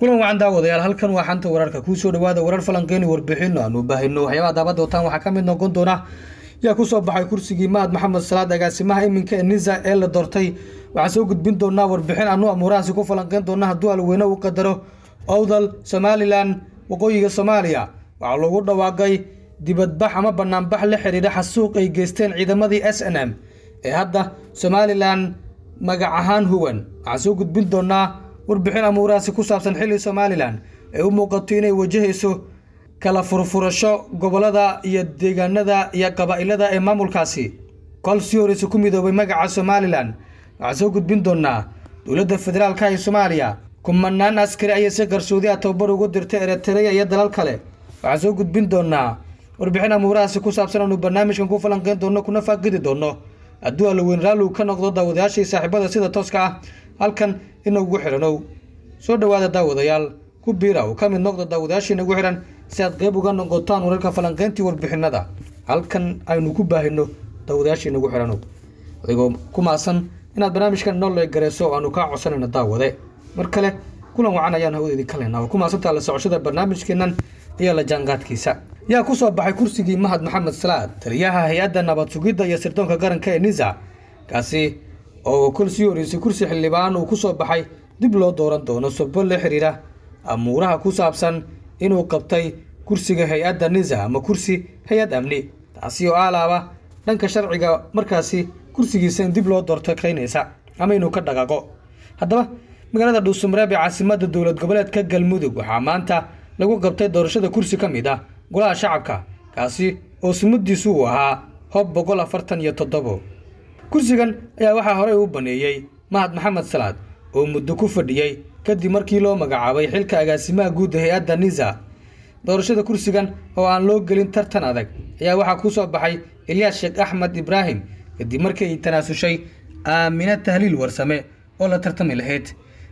Kulan wacan daawadayaal, halkan waa xanta wararka. Kuusoo dhawaada warar falanqeyni, warbixino aanu baahino. Waxyaabaha daabada wataan waxaa ka mid noqon doona: yaa kusoo baxay kursigii Mahad Maxamed Salaad, agaasimaha iminka ee NISA ee la doortay? Waxaan soo gudbin doonaa warbixin aanu amuurahaasi ku falanqeyn doona hadduu Alweyne u qadaro. Owdal, Somalilan, waqooyiga Soomaaliya waxaa loogu dhawaaqay dibadbax ama banaanbax la xiriira xasuuq ay geysteen ciidamadii SNM ee hadda Somalilan magac ahaan huwan. Waxaan soo gudbin doonaa warbixin amuurahaasi ku saabsan, xilli Somalilan ay u muuqato inay wajahayso kala furfurasho gobolada iyo deegaanada iyo qabaa'ilada ee maamulkaasi kol sii horeysa ku midoobay magaca Somalilan. Waxaan soo gudbin doonaa dowladda federaalka ee Soomaaliya kumanaan askari ayay si qarsoodi ah tababar ugu dirtay Eritrea iyo dalal kale. Waxaan soo gudbin doonaa warbixin amuurahaasi ku saabsan aanu barnaamijkan ku falanqeyn doono kuna faaqidi doono hadduu Alweyn raalli uu ka noqdo. Daawadayaashii saaxiibada sida tooska ah halkan inagugu xidhanow, soo dhowaada daawadayaal, ku biira uu ka mid noqda daawadayaashii nagu xidhan si aad qayb uga noqotaan wararka, falanqeyntii, warbixinada halkan aynu ku baahino. Daawadayaashii nagu xidhanow, adigoo ku maasan inaad barnaamijkan noo leegareyso oo aanu kaa codsanayno daawade, mar kale kulan wacan ayaan hawada idinka leynaa. Waa ku maasantaa la socoshada barnaamijkeennan iyo la jaanqaadkiisa. Yaa ku soo baxay kursigii Mahad Maxamed Salaad, taliyaha hay-adda nabad sugidda iyo sirdoonka qaranka ee NISA, kaasi oo kol sii horeysay kursi xildhibaan uu ku soo baxay dib loo dooran doono sababo la xiriira amuuraha ku saabsan inuu qabtay kursiga hay-adda NISA ama kursi hay-ad amni, taasi oo aalaaba dhanka sharciga markaasi kursigiisa in dib loo doorto keynaysa ama inuu ka dhaqaaqo? Haddaba magaalada Dhuusamareeb ee caasimada dowlad goboleedka Galmudug waxaa maanta lagu qabtay doorashada kursi ka mid ah golaha shacabka, kaasi oo sumadiisu uu ahaa Hob 147. Kursigan ayaa waxaa horey u baneeyey Mahad Maxamed Salaad oo muddo ku fadhiyey kadib markii loo magacaabay xilka agaasimaha guud ee hay-adda NISA. Doorashada kursigan oo aan loo gelin tartan adag ayaa waxaa ku soo baxay Ilyaas Sheekh Axmed Ibraahim kadib markii ay tanaasushay Aamine Tahliil Warsame oo la tartami lahayd.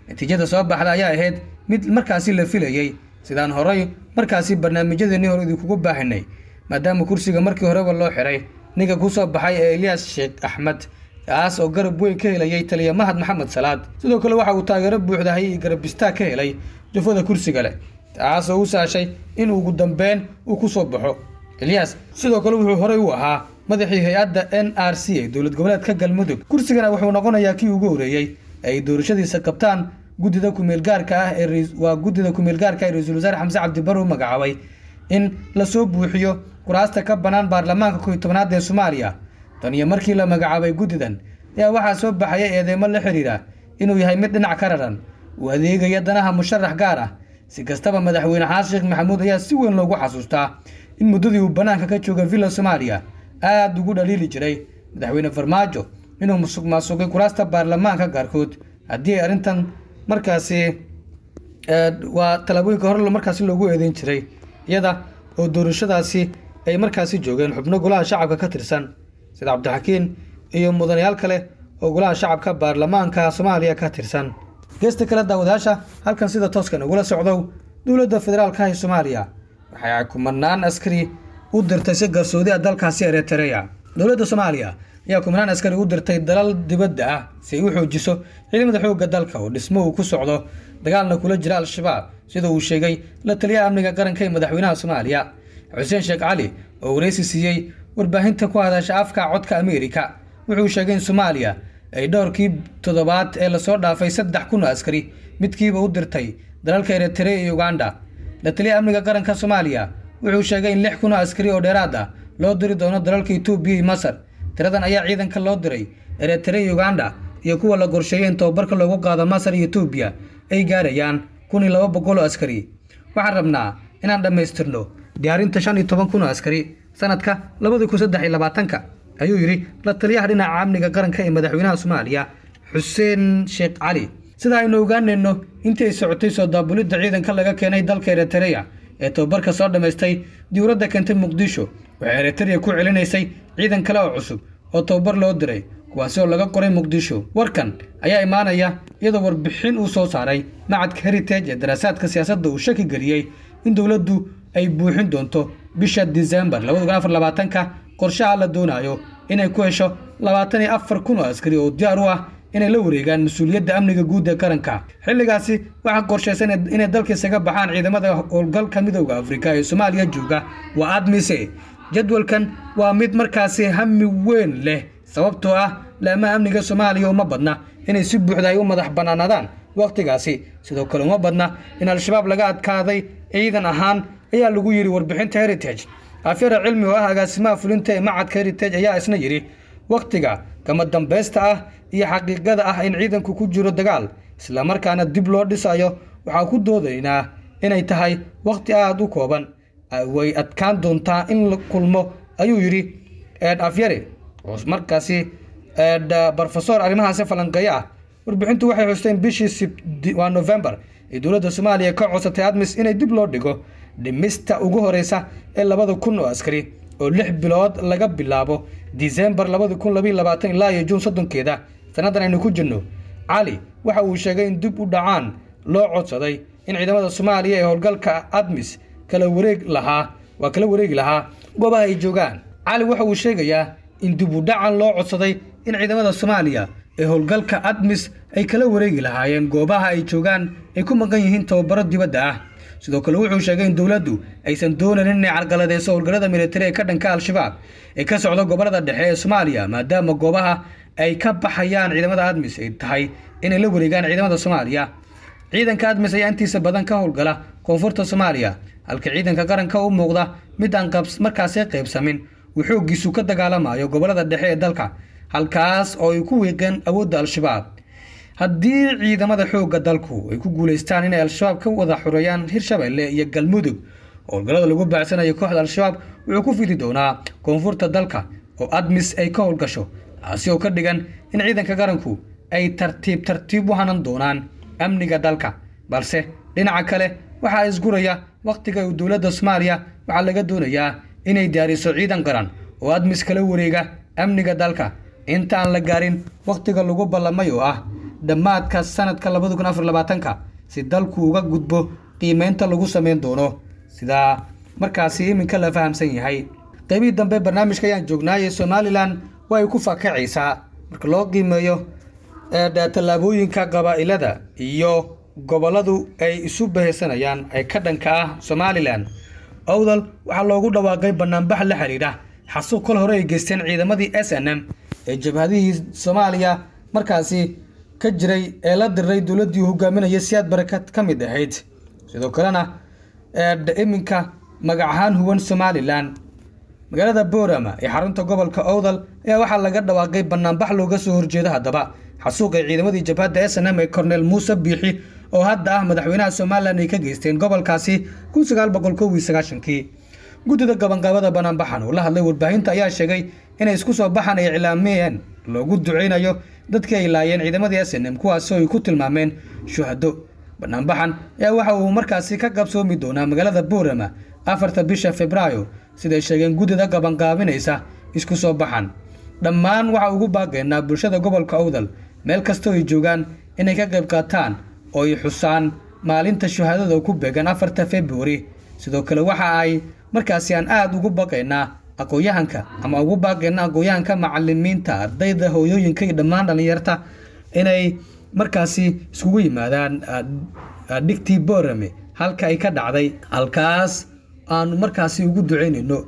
Natiijada soo baxda ayaa ahayd mid markaasi la filayey, sidaan horey markaasi barnaamijyadeennii hore idinkugu baahinay, maadaama kursiga markii horeba loo xiray ninka ku soo baxay ee Ilyaas Sheekh Axmed, kaas oo garab weyn ka helayay taliya Mahad Maxamed Salaad. Sidoo kale waxa uu taageero buuxdahay iyo garab istaag ka helay jufada kursiga leh, taas oo u sahashay in ugu dambeyn uu ku soo baxo. Ilyaas sidoo kale wuxuu horey u ahaa madaxii hay-adda NRC ee dowlad goboleedka Galmudug. Kursigana wuxuu noqonayaa kii ugu horeeyey ay doorashadiisa qabtaan guddida kumeelgaarka ah ee waa guddida kumeelgaarka ee ra-iisul wasaare Xamse Cabdibare u magacaabay in lasoo buuxiyo kuraasta ka bannaan baarlamaanka 11aad ee Soomaaliya. Tan iyo markii la magacaabay guddidan ayaa waxaa soo baxaya eedeymo la xiriira inuu yahay mid dhinac ka raran, uu adeegaya danaha musharax gaar ah. Si kastaba, madaxweyne Xasan Sheekh Maxamuud ayaa si weyn loogu xasuustaa in muddadii uu bannaanka ka jooga Villa Soomaaliya aada ugu dhaliili jiray madaxweyne Farmaajo inuu musuq maasuqay kuraasta baarlamaanka qaarkood. Haddii ay arrintan markaasi waa tallaabooyinka hore markaasi loogu eedeyn jiray, iyada oo doorashadaasi ay markaasi joogeen xubno golaha shacabka ka tirsan sida Cabdixakiin iyo mudanayaal kale oo golaha shacabka baarlamaanka Soomaaliya ka tirsan. Geesta kale, daawadayaasha halkan sida tooskan ugula socdow, dowladda federaalka ee Soomaaliya waxay kumanaan askari u dirtay si qarsoodi ah dalkaasi Eritrea. Dowladda Soomaaliya ayaa kumanaan askari u dirtay dalal dibadda ah si ay u xoojiso ciidamada xoogga dalka oo dhismo uu ku socdo, dagaalna kula jira Al-Shabaab, sida uu sheegay la taliyaha amniga qaranka ee madaxweynaha Soomaaliya Xuseen Sheekh Cali oo wareysi siiyey warbaahinta ku hadasha afka Codka Ameerika. Wuxuu sheegay in Soomaaliya ay dhowrkii toddobaad ee lasoo dhaafay 3000 oo askari midkiiba u dirtay dalalka Eritrea iyo Uganda. La taliyaha amniga qaranka Soomaaliya wuxuu sheegay in 6000 oo askari oo dheeraad ah loo diri doono dalalka Itoobiya iyo Masar. Tiradan ayaa ciidanka loo diray Eritrea iyo Uganda iyo kuwa la qorsheeyay in tababarka loogu qaado Masar iyo Itoobiya ay gaarayaan 1200 oo askari. Waxaan rabnaa inaan dhammaystirno diyaarinta 15,000 oo askari sanadka 2023-ka, ayuu yidhi la taliyaha dhinaca amniga qaranka ee madaxweynaha Soomaaliya Xuseen Sheekh Cali. Sida aynu ogaanayno, intii ay socotay soo daabulidda ciidanka laga keenay dalka Eritrea ee tababarka soo dhammaystay dowladda keentay Muqdisho, waxay Eritrea ku celinaysay ciidan kale oo cusub oo tababar loo diray, kuwaasi oo laga qoray Muqdisho. Warkan ayaa imaanaya iyadoo warbixin uu soo saaray macadka Heritage ee daraasaadka siyaasadda uu shaki geliyey in dowladdu ay buuxin doonto bisha Disembar 2024-ka qorshaha la doonayo inay ku hesho 24,000 oo askari oo diyaar u ah inay la wareegaan mas-uuliyadda amniga guud ee qaranka. Xilligaasi waxaa qorshaysan inay dalka isaga baxaan ciidamada howlgalka Midowga Afrika ee Soomaaliya jooga, waa ADMISE. Jadwalkan waa mid markaasi hami weyn leh, sababtoo ah laamaha amniga Soomaaliya uma badna inay si buuxda ay u madax bannaanaadaan wakhtigaasi. Sidoo kale uma badna in Al-Shabaab laga adkaaday ciidan ahaan, ayaa lagu yidhi warbixinta Heritage. Afyara Cilmi oo ah agaasimaha fulinta ee macadka Heritage ayaa isna yidhi wakhtiga kama dambaysta ah iyo xaqiiqada ah in ciidanku ku jiro dagaal islamarkaana dib loo dhisayo, waxaa ku doodaynaa inay tahay wakhti aada u kooban, way adkaan doontaa in la kulmo, ayuu yidhi Afyare oo markaasi brofesor arrimahaasi falanqeeyo ah. Warbixintu waxay xusteen bishii waa November ee dowladda Soomaaliya ka codsatay ADMIS inay dib loo dhigo dhimista ugu horeysa ee 2,000 oo askari oo 6 bilood laga bilaabo Disembar 2022 ilaa iyo Juun 30keeda sannadan aynu ku jirno. Cali waxa uu sheegay in dib u dhacaan loo codsaday in ciidamada Soomaaliya ee howlgalka ADMIS kala wareeg lahaa waa kala wareegi lahaa goobaha ay joogaan. Cali waxa uu sheegayaa in dib u dhacan loo codsaday in ciidamada Soomaaliya ee howlgalka ADMIS ay kala wareegi lahaayeen goobaha ay joogaan ay ku maqan yihiin tababaro dibadda ah. Sidoo kale wuxuu sheegay in dowladdu aysan doonayn inay carqaladeyso howlgallada militari ee ka dhanka Al-Shabaab ee ka socda gobollada dhexe ee Soomaaliya, maadaama goobaha ay ka baxayaan ciidamada ADMIS ay tahay inay la wareegaan ciidamada Soomaaliya. Ciidanka ADMIS ayaa intiisa badan ka howlgala koonfurta Soomaaliya, halka ciidanka qaranka u muuqda mid aan markaasi qaybsamin uu xooggiisu ka dagaalamayo gobollada dhexe ee dalka, halkaas oo ay ku wiiqeen awoodda Al-Shabaab. Haddii ciidamada xoogga dalku ay ku guuleystaan inay Al-Shabaab ka wada xoreeyaan Hirshabelle iyo Galmudug, howlgallada lagu baacsanayo kooxda Al-Shabaab wuxuu ku fidi doonaa koonfurta dalka oo ADMIS ay ka howlgasho, taasi oo ka dhigan in ciidanka qaranku ay tartiib tartiib u hanan doonaan amniga dalka. Balse dhinaca kale waxaa isguraya wakhtiga uu dowladda Soomaaliya waxaa laga doonayaa inay diyaariso ciidan qaran oo ADMIS kala wareega amniga dalka intaan la gaarin wakhtiga lagu ballamay oo ah dhammaadka sanadka 2024 si dalku uga gudbo qiimeynta lagu sameyn doono, sidaa markaasi iminka la fahamsan yahay. Qaybihii dambe barnaamijka ayaan joognaaye. Somalilan way ku fakacaysaa marka loo qiimeeyo tallaabooyinka qabaa'ilada iyo gobolladu ay isu bahaysanayaan ee ka dhanka ah Somalilan. Awdal waxaa loogu dhawaaqay banaanbax la xiriira xasuuq kol hore ay geysteen ciidamadii SNM ee jabhadihii Soomaaliya markaasi ka jiray ee la diray dowladdii hogaaminaya Siyaad Barakad ka mid ahayd. Sidoo kalena iminka magac ahaan huwan Somalilan. Magaalada Boorama ee xarunta gobolka Awdal ayaa waxaa laga dhawaaqay banaanbax looga soo horjeeda haddaba xasuuqay ciidamadii jabhadda SNM ee Korneel Muuse Biixi oo hadda ah madaxweynaha Somalilan ay ka geysteen gobolkaasi 1991kii. Guddida gabanqaabada banaanbaxan oo la hadlay warbaahinta ayaa sheegay inay isku soo baxan ay iclaamiyeen loogu duceynayo dadkii ay laayeen ciidamadii SNM, kuwaasoo ay ku tilmaameen shuhado. Banaanbaxan ayaa waxa uu markaasi ka qabsoomi doonaa magaalada Boorama 4ta bisha Febraayo, siday sheegeen guddida gabanqaabinaysa isku soo baxan. Dhammaan waxa ugu baaqaynaa bulshada gobolka Awdal meel kastoo ay joogaan inay ka qayb qaataan oo ay xusaan maalinta shuhadada ku beegan 4ta Februari. Sidoo kale waxa ay markaasi aan aada ugu baqaynaa aqoon-yahanka ama ugu baaqaynaa aqoon-yahanka, macalimiinta, ardayda, hooyooyinka iyo dhammaan dhallinyarta inay markaasi iskugu yimaadaan dhigtii Boorame halka ay ka dhacday, halkaas aanu markaasi ugu duceynayno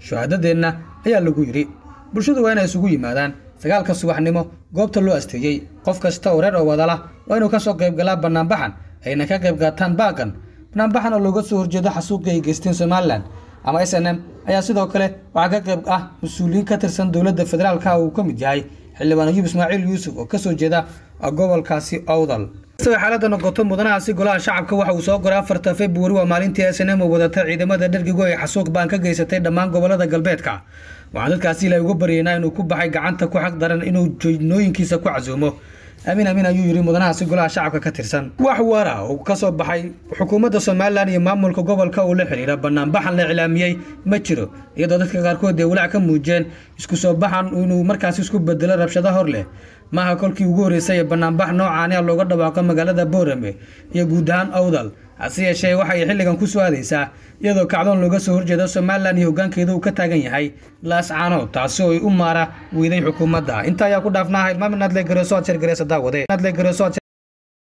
shuhadadeenna, ayaa lagu yidhi. Bulshadu waa inay isugu yimaadaan 9ka subaxnimo goobta loo asteeyey. Qof kasta oo reer oo wadala waa inuu kasoo qayb galaa banaanbaxan ayna ka qayb qaataan baaqan. Banaanbaxan oo looga soo horjeedo xasuuqii ay geysteen Somalilan ama SNM ayaa sidoo kale waxaa ka qayb ah mas-uuliyiin ka tirsan dowladda federaalka uu ka mid yahay xildhibaan Ayuub Ismaaciil Yuusuf oo kasoo jeeda gobolkaasi Awdal. Xaaladda noqoto mudanahaasi golaha shacabka waxa uu soo qoray 4ta Februari waa maalintii SNM oo wadata ciidamada dhergigu ay xasuuq baan ka geysatay dhammaan gobolada galbeedka. Waxaan dadkaasi ilaahay uga baryaynaa inuu ku baxay gacanta ku xaq daran inuu joojnooyinkiisa ku casuumo. Amiin amiin, ayuu yidhi mudanahaasi golaha shacabka ka tirsan. Wax waara oo ka soo baxay xukuumadda Somalilan iyo maamulka gobolka uu la xiriira banaanbaxan la iclaamiyey ma jiro, iyadoo dadka qaarkood ay walaac ka muujiyeen isku soo baxan inuu markaasi isku bedelo rabshado hor leh. Maaha kolkii ugu horreysay ee banaanbax noocaani ah looga dhawaaqo magaalada Boorame iyo guud ahaan Awdal. Hase yeeshee waxay xilligan ku soo aadaysaa iyadoo kacdoon looga soo horjeedo Somalilan iyo hoggaankeeda uu ka taagan yahay Laascaanood, taasi oo ay u maara weyday xukuumadda. Inta ayaa ku dhaafnaa, hilmaam inaad le gareyso, aad sheer gareysa daawade, inaad le gareyso, aad.